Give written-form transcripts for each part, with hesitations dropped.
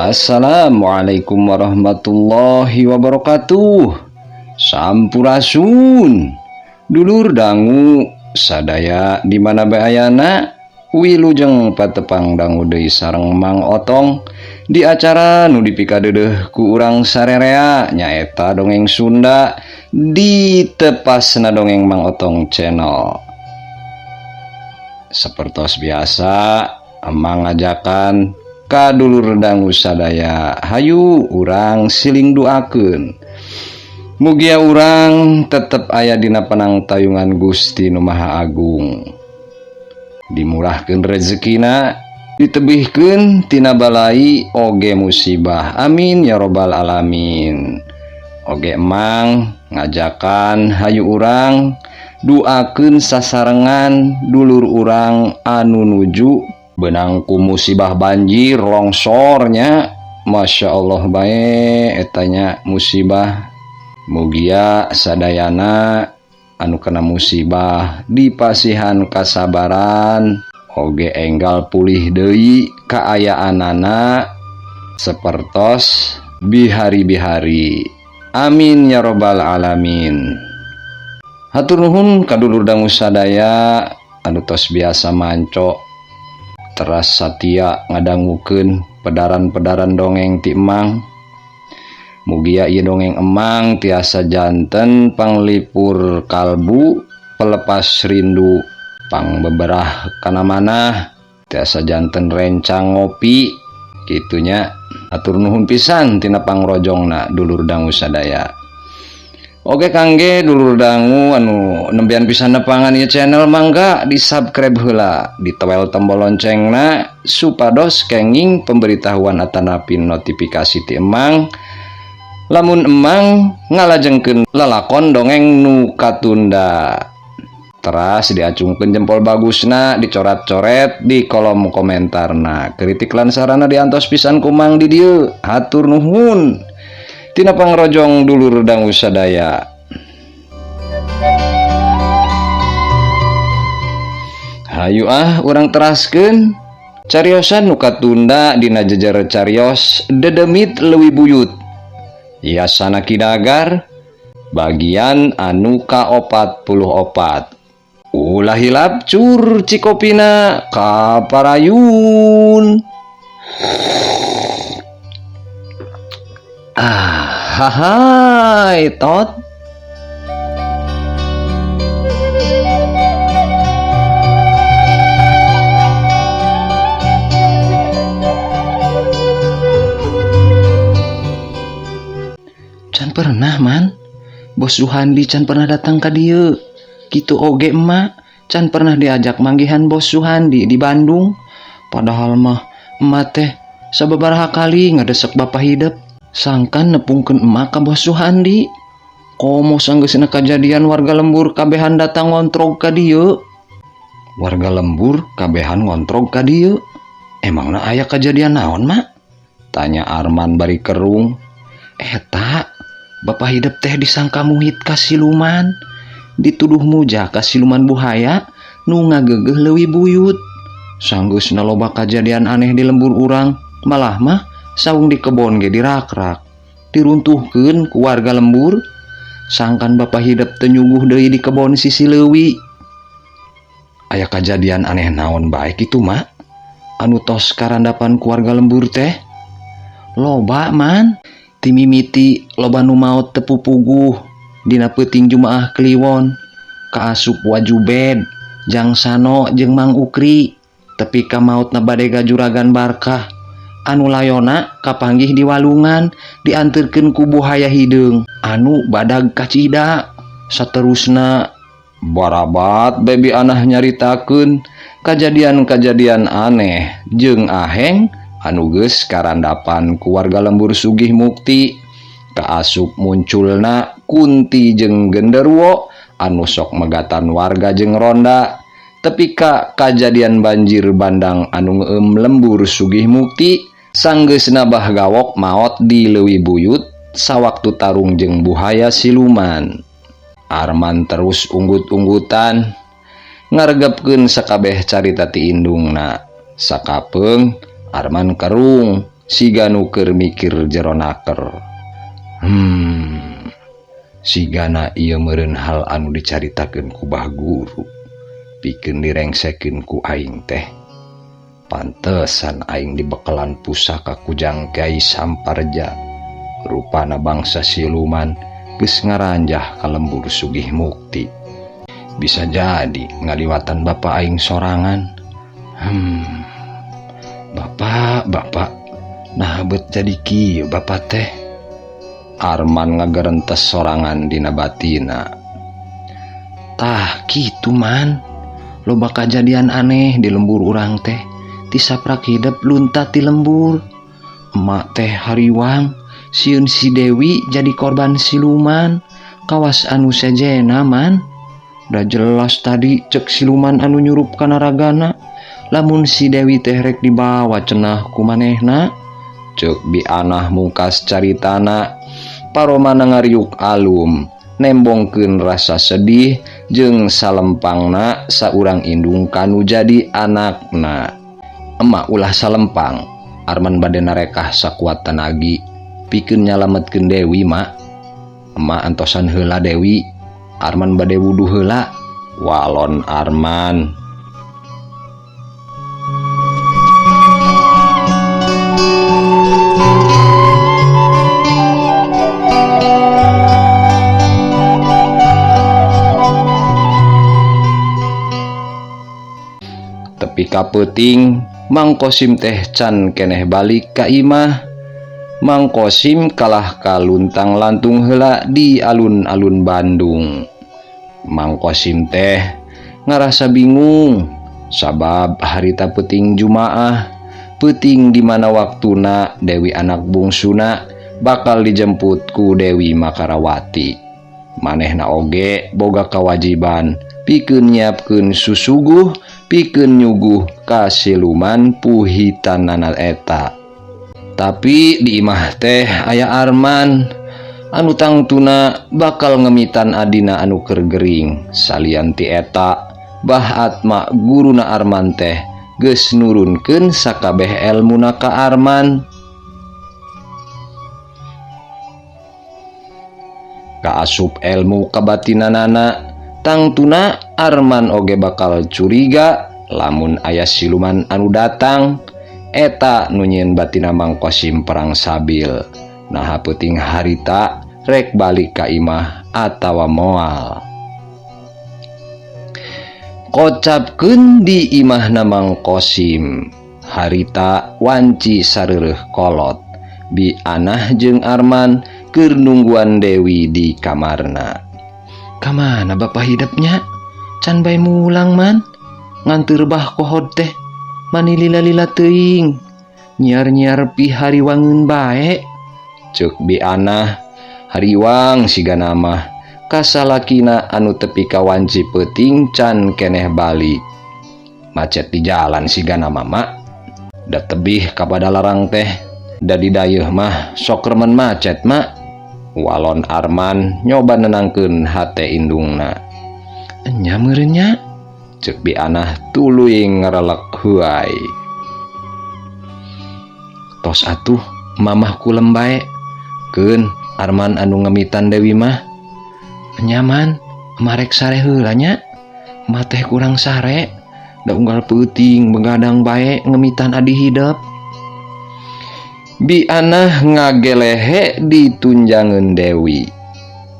Assalamualaikum warahmatullahi wabarakatuh. Sampurasun. Dulur dangu sadaya di mana bae ayana, wilujeng patepang dangu deui sareng Mang Otong di acara nu dipikadeudeuh ku urang sarerea nyaeta dongeng Sunda di tepasna dongeng Mang Otong Channel. Sepertos biasa, Emang ngajakan ka dulur dangu sadaya, hayu urang siling duakeun. Mugia urang tetep aya dina panangtayungan Gusti Nu Maha Agung. Dimurahkeun rezekina, ditebihkeun tina balai oge musibah. Amin ya robbal alamin. Oge emang ngajakan hayu urang duakeun sasarengan dulur urang anu nuju benang ku musibah banjir longsornya. Masya Allah bae etanya musibah. Mugia sadayana anu kena musibah dipasihan kasabaran oge enggal pulih deui kaayaanana sepertos bihari-bihari. Amin ya robbal alamin. Hatur nuhun ka dulur dangu sadaya anu tos biasa manco teras satia ngadangukeun pedaran-pedaran dongeng ti Emang. Mugia ieu dongeng Emang tiasa janten panglipur kalbu, pelepas rindu, pangbeberah kana manah, tiasa janten rencang ngopi kitunya. Atur nuhun pisan tina pangrojongna dulur dangu sadaya. Oke kangge dulur dangu anu nembean pisan nepangan ieu channel, mangga di subscribe heula, ditewel tombol loncengna supados kenging pemberitahuan atanapi notifikasi ti Emang lamun Emang ngalajengkeun lalakon dongeng nu katunda. Teras diacungkeun jempol bagusna, dicoret-coret di kolom komentarna. Kritik lan sarana diantos pisan ku Mang di dieu. Hatur nuhun tina pangrojong dulur dangu sadaya. Hayu ah urang teraskeun cariosan nu katunda dina jejer carios dedemit leuwih buyut. Yasana Ki Dagar bagian anu ka-44. Ulah hilap cur cikopina kaparayun. Ah, hai tot. Can pernah man, Bos Suhandi can pernah datang ka dieu. Kitu oge emak can pernah diajak manggihan Bos Suhandi di Bandung. Padahal mah emak teh sababaraha kali ngedesek bapak hidup sangkan nepungkeun emak ka Bos Suhandi. Komo sanggeusna kajadian warga lembur kabehan datang ngontrog ka dieu. Warga lembur kabehan ngontrog ka dieu. Emangna aya kajadian naon mak? Tanya Arman bari kerung. Eta bapak hidup teh disangka muhit ka siluman, dituduh muja ka siluman buhaya nu ngagegeh leuwih buyut. Sanggeusna loba kajadian aneh di lembur urang, malah mah saung di kebon ge dirakrak, diruntuhkeun ku warga lembur. Sangkan bapak hidup teu nyuguh deui di kebon sisi leuwi. Aya kajadian aneh naon bae kitu mak? Anu tos karandapan ku warga lembur teh? Loba man. Timimiti loba nu maot teu pupuguh dina peuting Jumaah Kliwon, kaasup Wajubed, Jang Sano jeung Mang Ukri, tepi ka maotna badega Juragan Barkah anu layona kapanggih di walungan dianterkeun ku buhaya hideung anu badag kacida. Saterusna barabat bebi anah nyaritakeun kajadian-kajadian aneh jeung aheng anu geus karandapan ku warga lembur Sugih Mukti. Kaasup munculna kunti jeung genderuwo anu sok megatan warga jeung ronda, tepi ka kajadian banjir bandang anu ngeueum lembur Sugih Mukti. Sanggeusna bah gawok maot di leuwih buyut sawaktu tarung jeung buhaya siluman. Arman terus unggut-unggutan ngaregepkeun sakabeh carita ti indungna. Sakapeung Arman kerung Siga nu keur mikir jero naker. Hmm. Sigana ieu meureun hal anu dicaritakeun ku Bah Guru. Pikeun direngsekeun ku aing teh. Pantesan aing dibekelan pusaka ku Jang Kyai Samparja. Rupana bangsa siluman geus ngaranjah ka lembur Sugih Mukti. Bisa jadi ngaliwatan bapa aing sorangan. Hmm. Bapak, bapak, nah bet jadi kieu bapak teh. Arman ngagerentes sorangan dina batina. Tah kitu man, loba kajadian aneh di lembur urang teh. Ti saprak hidep lunta ti lembur. Emak teh hariwang, sieun si Dewi jadi korban siluman. Kawas anu sejena man. Da jelas tadi cek siluman anu nyurup kana ragana. Lamun si Dewi teh rek dibawa cenah ku manehna. Cek Bi Anah mungkas caritana. Paromana ngariuk alum, nembongkeun rasa sedih jeung salempangna saurang indung kanu jadi anakna. Emak ulah salempang, Arman bade narekah sakuat tanagi pikeun nyalametkeun Dewi mak. Emak antosan heula Dewi, Arman bade wuduh heula. Walon Arman. Tepi ka peuting, Mang Kosim teh can keneh balik ka imah. Mang Kosim kalah ka luntang-lantung heula di alun-alun Bandung. Mang Kosim teh ngarasa bingung sabab harita peuting Jumaah, peuting di mana waktuna Dewi anak bungsuna bakal dijemput ku Dewi Makarawati. Manehna oge boga kawajiban pikeun nyiapkeun susuguh, pikeun nyuguh ka siluman puhitanana eta. Tapi di imah teh aya Arman anu tangtuna bakal ngemitan adina anu keur gering. Salian ti eta, Bah Atma guruna Arman teh geus nurunkeun sakabeh elmuna ka Arman. Kaasup elmu kabatinanana, tangtuna Arman oge bakal curiga lamun aya siluman anu datang. Eta nu nyieun batina Mang Kosim perang sabil. Naha peuting harita rek balik ka imah atawa moal. Kocapkeun di imahna Mang Kosim, harita wanci sareureuh kolot. Bi Anah jeung Arman keur nungguan Dewi di kamarna. Kamana bapak hidepnya? Can bae mulang man. Nganteur bah kohod teh. Mani lila-lila teuing. Nyiar-nyiar pi hariwangeun bae. Ceuk Bi Anah, hariwang siga namah. Kasalakina anu tepi ka wanci peuting can keneh balik. Macet di jalan siga nama mak. Da tebih kapada larang teh. Da di dayeuh mah sok remen macet mak. Walon Arman nyoba nenangkeun hate indungna. Enya meureun nya? Ceuk Bi Anah tuluy ngarelek heuay. Tos atuh mamah kulem bae. Keun Arman anu ngemitan Dewi mah. Nyaman, marek sare heula nya. Mah teh kurang sare. Da unggal peuting begadang bae ngemitan adi hidep. Bi Anah ngagelehe ditunjangeun Dewi.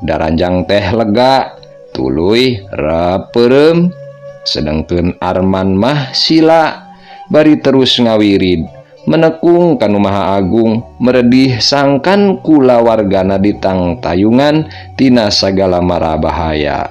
Daranjang teh lega, tuluy rapeureum. Sedengkeun Arman mah sila bari terus ngawirid, menekung kanu Maha Agung, meredih sangkan kulawargana ditangtayungan tina sagala mara bahaya.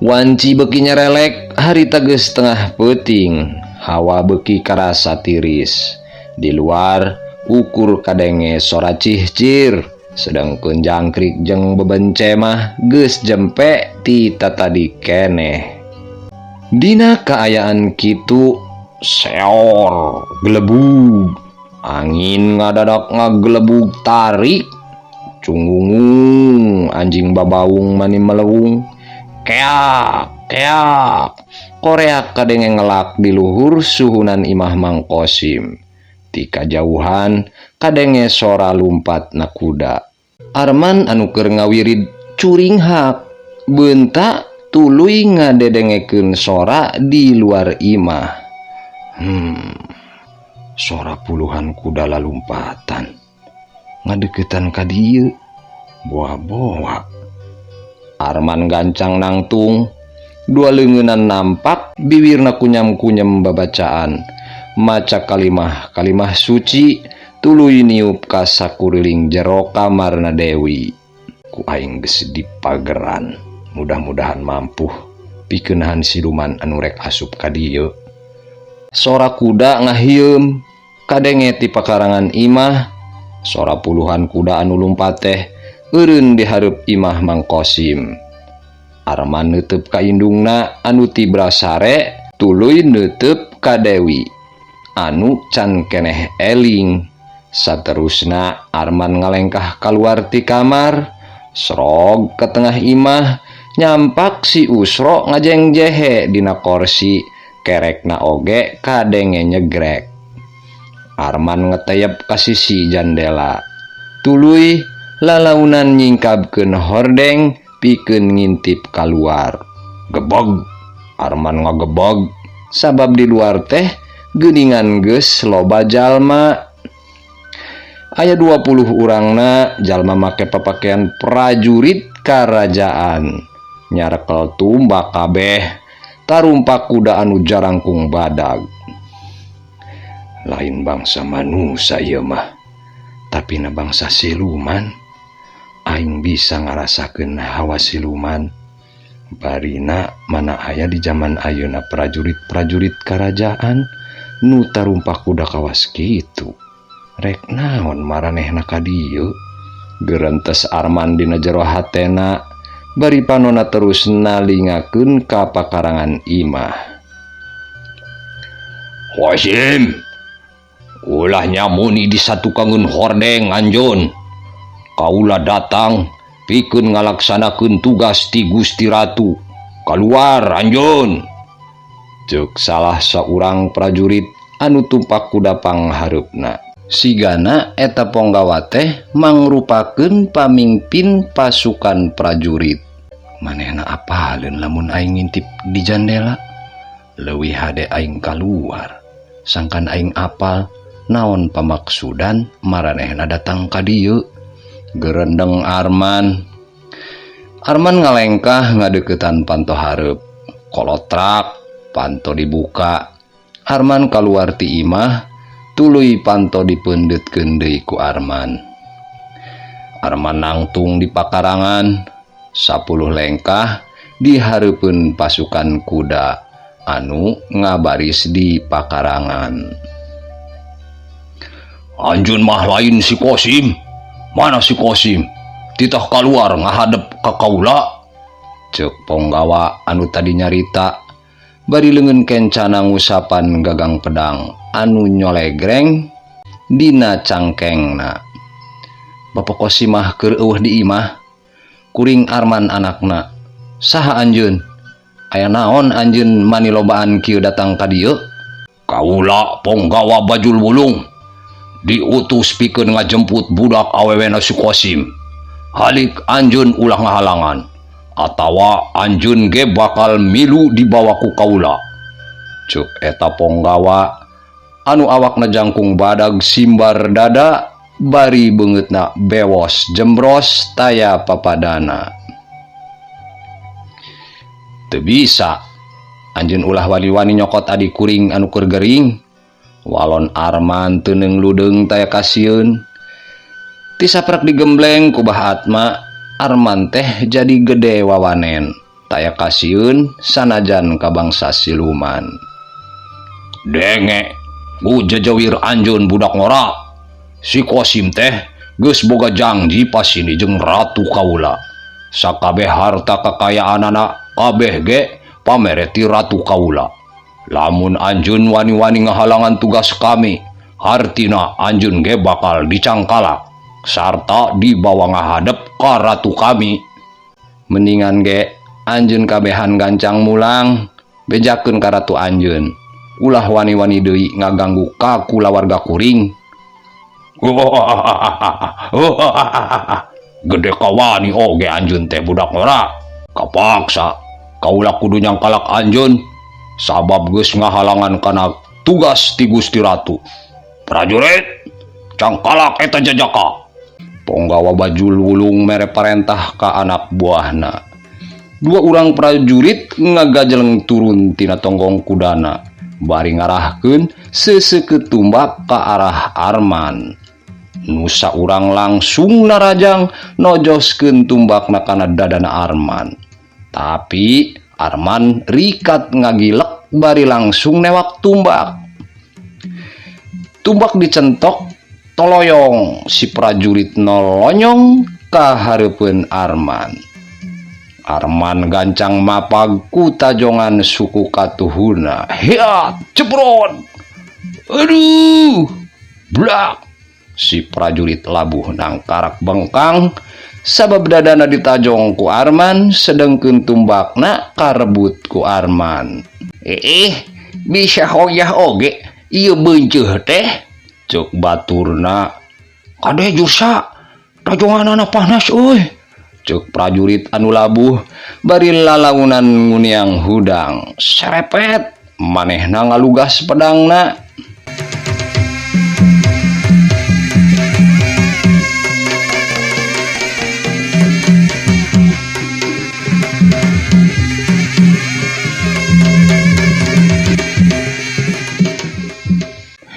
Wanci beuki nyerelek harita geus tengah peuting, hawa beuki karasa tiris. Di luar ukur kadenge sora cihcir, sedengkeun jangkrik jeung bebence mah geus jempe ti tatadi keneh. Dina kaayaan kitu seor gelebug, angin ngadadak ngagelebug tarik, cungungung anjing babaung mani melewung, keak keak koreak kadenge ngelak di luhur suhunan imah Mang Kosim. Ti kajauhan kadenge sora lumpatna kuda. Arman anu keur ngawirid curinghak beunta tuluy ngadedengekeun sora di luar imah. Sora puluhan kuda lalumpatan ngadeukeutan ka dieu, boa-boa. Arman gancang nangtung, dua leungeunan nampak, biwirna kunyam-kunyam babacaan maca kalimah-kalimah suci, tuluy niup ka sakuriling jero kamarna Dewi. Ku aing geus dipageran, mudah-mudahan mampu pikeun nahan siluman anu rek asup ka dieu. Sora kuda ngahieum kadenge ti pakarangan imah. Sora puluhan kuda anu lumpat teh eureun di hareup imah Mang Kosim. Arman neuteub ka indungna anu tibra sare, tuluy neuteub ka Dewi anu can keneh eling. Saterusna Arman ngalengkah kaluar ti kamar, srog ke tengah imah, nyampak si Usro ngajengjehe dina korsi, kerekna oge kadenge nyegrek. Arman ngeteyep ka sisi jandela, tuluy lalaunan nyingkabkeun hordeng pikeun ngintip kaluar. Gebog! Arman ngagebog sabab di luar teh geuningan geus loba jalma. Aya 20 urangna jalma make papakaian prajurit karajaan, nyarekel tumbak kabeh, tarumpak kuda anu jarangkung badag. Lain bangsa manusia ieu mah, tapi na bangsa siluman. Aing bisa ngarasakeun hawa siluman. Barina mana aya di zaman ayeuna prajurit-prajurit karajaan nu tarumpak kuda kawas kitu. Rek naon maranehna ka dieu? Gerentes Arman dina jero hatena, bari panona terus nalingakeun ka pakarangan imah. Kosim, ulah nyamuni di satukangeun hordeng anjeun. Kaula datang pikeun ngalaksanakeun tugas ti Gusti Ratu. Kaluar anjeun. Ceuk salah saurang prajurit anu tumpak kuda panghareupna. Sigana eta ponggawa teh mangrupakeun pamingpin pasukan prajurit. Manehna apaleun lamun aing ngintip di jandela? Leuwih hade aing kaluar. Sangkan aing apal naon pamaksudan maranehna datang ka dieu. Gerendeng Arman. Arman ngalengkah ngadeukeutan panto hareup. Kolotrak, panto dibuka. Arman kaluar ti imah, tuluy panto dipeundeutkeun deui ku Arman. Arman nangtung di pakarangan, 10 lengkah di hareupeun pasukan kuda anu ngabaris di pakarangan. Anjeun mah lain si Kosim. Mana si Kosim? Titah kaluar ngahadep ka kaula. Ceuk ponggawa anu tadi nyarita, bari leungeun kencana ngusapan gagang pedang anu nyolegreng dina cangkengna. Bapak Kosim mah keur eueuh di imah, kuring Arman anakna. Saha anjeun? Aya naon anjeun mani lobaan kieu datang ka dieu? Kaula ponggawa Bajul Bulung diutus pikeun ngajemput budak awewena si Kosim. Halik anjeun ulah ngahalangan atawa anjeun ge bakal milu dibawa ku kaula. Ceuk eta ponggawa anu awakna jangkung badag simbar dada bari beungeutna bewos jembros taya papadana. Teu bisa anjeun ulah wani-wani nyokot adi kuring anu keur gering. Walon Arman teuneung ludeung taya kasieun. Ti saprak digembleng ku Bah Atma, Arman teh jadi gede wawanen. Taya kasieun sanajan ka bangsa siluman. Denge, ku jejewir anjeun budak ngora. Si Kosim teh geus boga janji pasini jeung ratu kaula. Sakabeh harta kekayaanana kabeh ge pamere ti ratu kaula. Lamun anjeun wani-wani ngahalangan tugas kami, hartina anjeun ge bakal dicangkalak sarta dibawa ngahadep ka ratu kami. Mendingan ge anjeun kabehan gancang mulang, bejakeun ka ratu anjeun. Ulah wani-wani deui ngaganggu ka kulawarga kuring. Gede kawani oge anjeun teh budak ngora. Kapaksa kaula kudu nyangkalak anjeun sabab geus ngahalangan kana tugas ti Gusti Ratu. Prajurit, cangkalak eta jajaka. Ponggawa Bajul Wulung mere parentah ka anak buahna. Dua urang prajurit ngagajeleng turun tina tonggong kudana bari ngarahkeun seuseukeut tumbak ka arah Arman. Nusa urang langsung narajang nojoskeun tumbakna kana dadana Arman. Tapi Arman rikat ngagilek bari langsung newak tumbak. Tumbak dicentok toloyong si prajurit nolonyong ka hareupeun Arman. Arman gancang mapag ku tajongan suku katuhuna. Hiat, cebrot. Aduh, blak. Si prajurit labuh nangkarak bengkang sabab dadana ditajong ku Arman sedengkeun tumbakna karebut ku Arman. Bisa hoyah oge ieu beunceut teh ceuk baturna. Kade jursa tajonganana panas euy. Ceuk prajurit anu labuh bari lalaunan nguniang hudang. Serepet manehna ngalugas pedangna.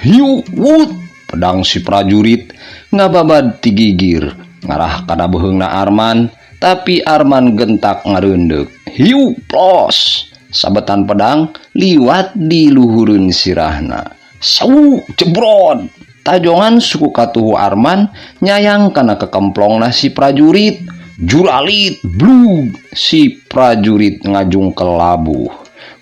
Hiu wut pedang si prajurit ngababad ti gigir ngarah kana beuheungna Arman, tapi Arman gentak ngareundeup. Hiu plos sabetan pedang liwat di luhureun sirahna. Sau jebrod tajongan suku katuhu Arman nyayang kana kekemplongna si prajurit. Juralit blug si prajurit ngajungkel labuh.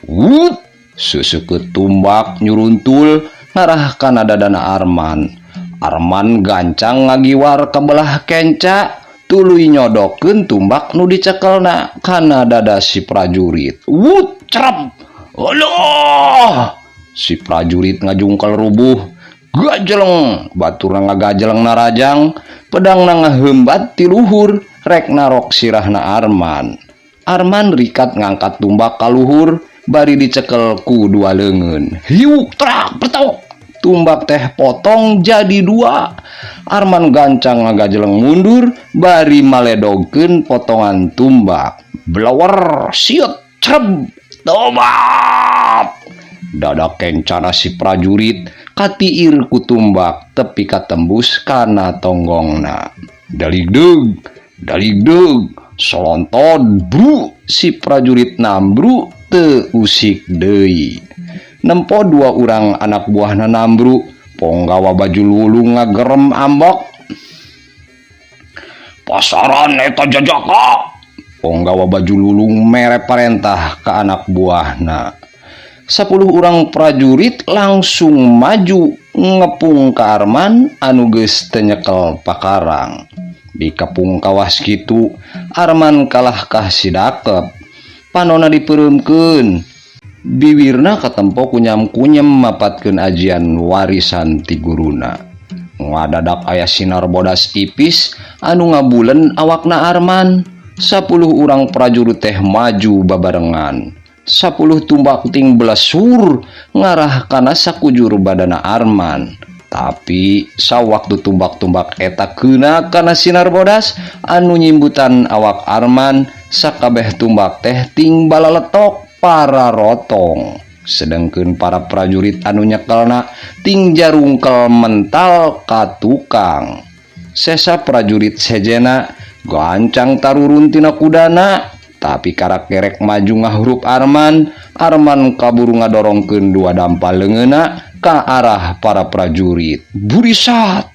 Wut susukeut tumbak nyuruntul ngarah kana dadana Arman. Arman gancang ngagiwar kebelah kenca tuluy nyodokeun tumbak nu dicekelna kana dada si prajurit. Wut cerep. Allah! Si prajurit ngajungkel rubuh. Gajeleng baturna ngagajeleng narajang, pedangna ngaheumbat ti luhur rek narok sirahna Arman. Arman rikat ngangkat tumbak ka luhur bari dicekel ku dua leungeun. Hiu trak petok. Tumbak teh potong jadi dua. Arman gancang ngagajeleng mundur bari maledogkeun potongan tumbak. Blower siut cereb tobat. Dada kencana si prajurit katiir ku tumbak tepi katembus kana tonggongna. Daligdeug daligdeug solontod bru si prajurit nambru teu usik deui. Nempo dua urang anak buahna nambru, ponggawa Bajul Wulung ngagerem ambok. Pasaran eta jajaka. Ponggawa Bajul Wulung mere parentah ka anak buahna. 10 urang prajurit langsung maju ngepung ka Arman anu geus teu nyekel pakarang. Dikepung kawas kitu, Arman kalah kah sidakep. Panona dipereumkeun. Biwirna katempo kunyam-kunyam mapatkeun ajian warisan ti guruna. Ngadadak aya sinar bodas ipis anu ngabulen awakna Arman. 10 urang prajurit teh maju babarengan. 10 tumbak ting belesur ngarah kana sakujur badana Arman. Tapi sawaktu tumbak-tumbak eta keuna kana sinar bodas anu nyimbutan awak Arman, sakabeh tumbak teh ting balaletok para rotong. Sedengkeun para prajurit anu nyekelna ting jarungkel mental ka tukang. Sesa prajurit sejena gancang tarurun tina kudana, tapi karak kerek maju ngahurup Arman. Arman kaburu ngadorongkeun dua dampal leungeunna ka arah para prajurit. Burisat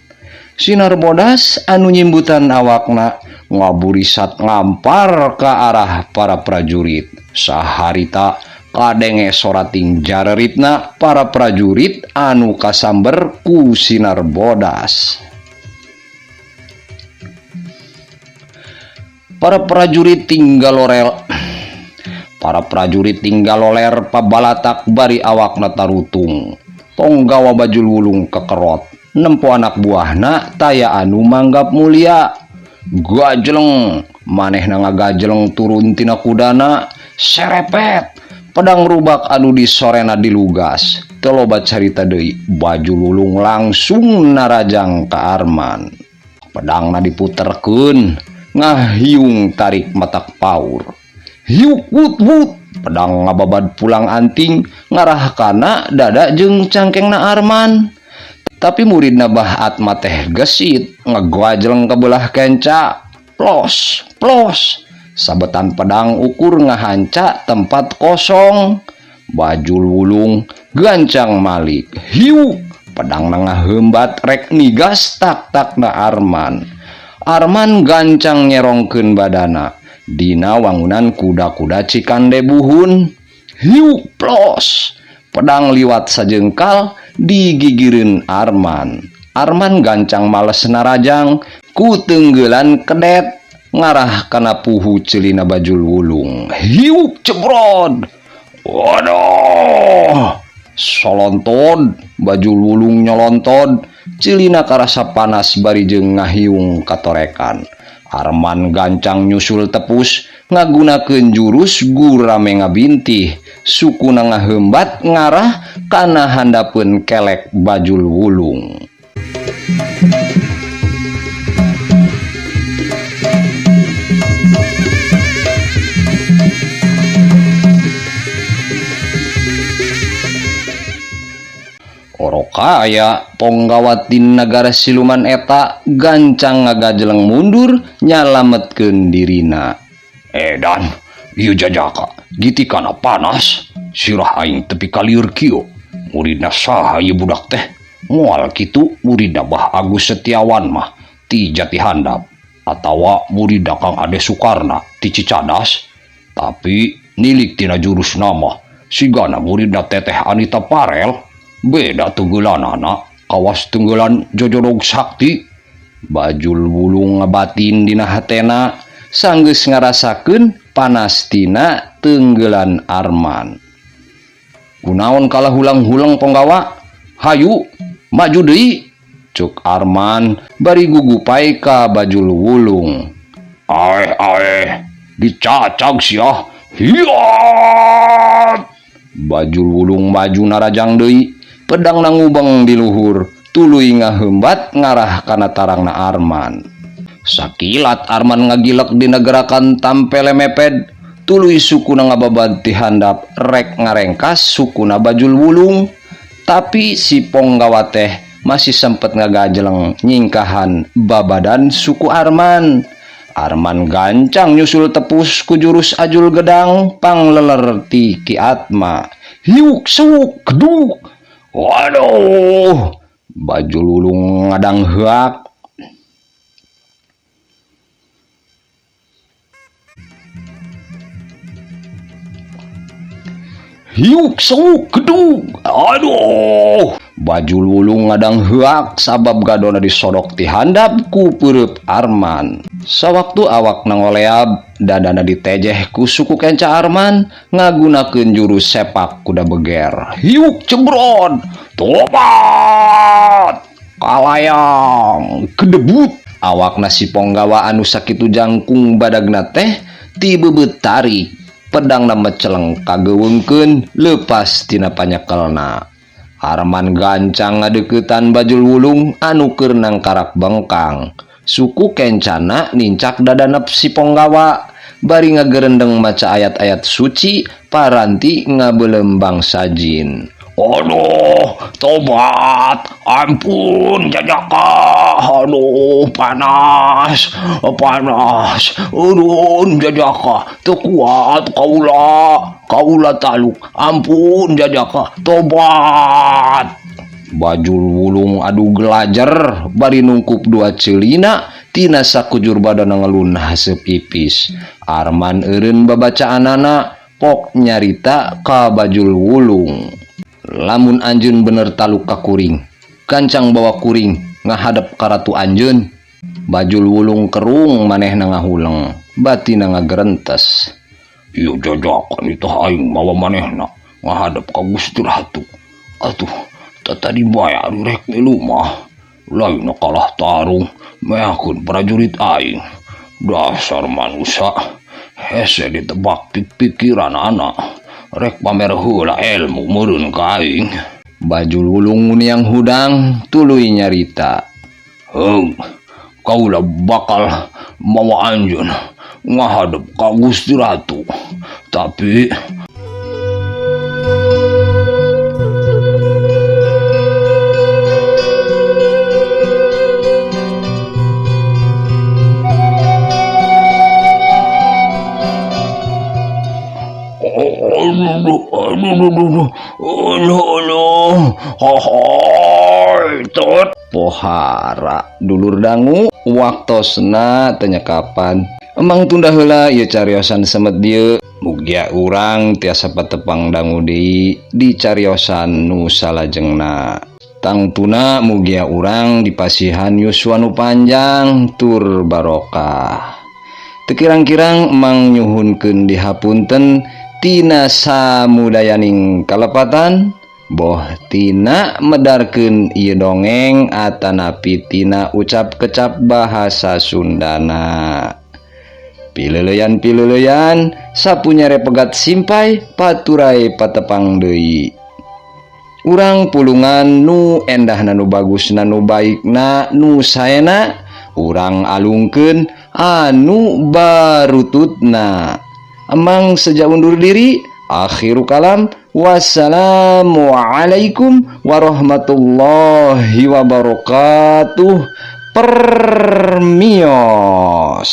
sinar bodas anu nyimbutan awakna ngaburisat ngampar ka arah para prajurit. Saharita kadenge sorating jareritna para prajurit anu kasamber ku sinar bodas. Para prajurit tinggal Para prajurit tinggal loler pabalatak bari awakna tarutung. Ponggawa Bajul Wulung kekerot. Nempo anak buahna taya anu manggap mulia. Gajeleng, manehna ngagajeleng turun tina kudana, serepet. Pedang rubak anu disorena dilugas. Teu loba carita deui, Bajul Wulung langsung narajang ka Arman. Pedangna diputerkeun, ngahiung tarik matak paur. Hiuk wut wut, pedang ngababad pulang anting ngarah kana dada jeung cangkengna Arman. Tapi muridna Bah Atma teh gesit, ngagajeleng ka belah kenca. Plos, plos. Sabetan pedang ukur ngahanca tempat kosong. Bajul Wulung gancang malik. Hiuk, pedang ngaheumbat rek nigas tak-takna Arman. Arman gancang nyerongkeun badana dina wangunan kuda-kuda Cikande buhun. Hiuk plos, pedang liwat sajengkal digigireun Arman. Arman gancang males narajang ku tenggelan kedet ngarah kana puhu ceulina Bajul Wulung. Hiuk cebrod. Waduh, solontod. Bajul Wulung nyolontod, ceulina karasa panas bari jeung ngahiung katorekan. Arman gancang nyusul tepus ngagunakeun jurus gurame ngabintih. Sukuna ngaheumbat ngarah kana handapeun kelek Bajul Wulung. Orokaya ponggawa tin nagara siluman eta gancang ngagajeleng mundur nyalametkeun dirina. Edan, ieu jajaka gitikana panas, sirah aing tepi ka lieur kieu. Muridna saha ieu budak teh? Moal kitu muridna Bah Agus Setiawan mah ti Jati Handap atawa muridna Kang Ade Sukarna ti Cicadas. Tapi nilik tina jurusna mah sigana muridna Teteh Anita Parel. Beda tenggelanana, kawas tenggelan jojodog sakti. Bajul Wulung ngabatin dina hatena sanggeus ngarasakeun panas tina tenggelan Arman. Kunaon kalah hulang-hulang ponggawa? Hayu, maju deui, cuk Arman bari gugupai ka Bajul Wulung. Aeh aeh, dicacag sia. Hiat! Bajul Wulung maju narajang deui. Pedang nangubeng di luhur, tuluy ngaheumbat ngarah kana tarangna Arman. Sakilat Arman ngagilek dina gerakan tampele meped, tuluy sukuna ngababad ti handap rek ngarengkas sukuna Bajul Wulung. Tapi si ponggawa teh masih sempet ngagajeleng nyingkahan babadan suku Arman. Arman gancang nyusul tepus ku jurus ajul gedang pangleler ti Ki Atma. Hiuk suk geduk. Waduh, Bajul Wulung ngadang heuak. Hiuk suk geduk. Aduh, Bajul Wulung ngadang heuak sabab gadona disodok ti handap ku peureub Arman. Sawaktu awak nangoleab, dadana ditejeh ku suku kenca Arman ngagunakeun jurus sepak kuda beger. Hiuk cebrod, tobat, kalayang, kedebut. Awakna si ponggawa anu sakitu jangkung badagna teh tibebeut tarik. Pedangna meceleng kageuweungkeun leupas tina panyekelna. Arman gancang ngadeuketan Bajul Wulung anu keur nangkarak bengkang. Suku kencana nincak dadana si ponggawa bari ngagerendeng maca ayat-ayat suci paranti ngabelembang sajin. Aduh, tobat, ampun jajaka, aduh panas, panas, urun jajaka, teu kuat kaula, kaula taluk, ampun jajaka, tobat. Bajul Wulung adu gelajer bari nungkup dua ceulina tina sakujur badana ngelun haseup ipis. Arman eureun babacaanana pok nyarita ka Bajul Wulung. Lamun anjeun bener taluk ka kuring, gancang bawa kuring ngahadep ka ratu anjeun. Bajul Wulung kerung manehna ngahuleng, batina ngagerentes. Ieu jajakan itu aing mawa manehna ngahadep ka Gusti Ratu. Atuh tatadi bae ari rek milu mah. Lain kalah tarung meakeun prajurit aing. Dasar manusia hese ditebak pikiran anak. Rek pamer heula ilmu meureun ka aing. Bajul wulung yang hudang tuluy nyarita. Heung, kaula bakal mawa anjeun ngahadep ka Gusti Ratu. Tapi aduh, aduh, aduh, aduh, aduh, hai, tot. Pohara dulur dangu waktosna teu nyekapan. Emang tunda heula ieu cariosan semet dieu. Mugia urang tiasa patepang dangu deui di cariosan nu salajengna. Tangtuna mugia urang dipasihan yuswa nu panjang tur barokah. Teu kirang-kirang emang nyuhunkeun dihapunten tina samudayaning kalepatan, boh tina medarkeun ieu dongeng atanapi tina ucap kecap bahasa Sundana. Pileleyan-pileleyan sapunyere pegat simpai paturai patepang deui. Urang pulungan nu endahna, nu bagusna, nu baikna, nu saena urang alungkeun anu barututna. Emang seja undur diri, akhiru kalam, wassalamualaikum warahmatullahi wabarakatuh. Permios.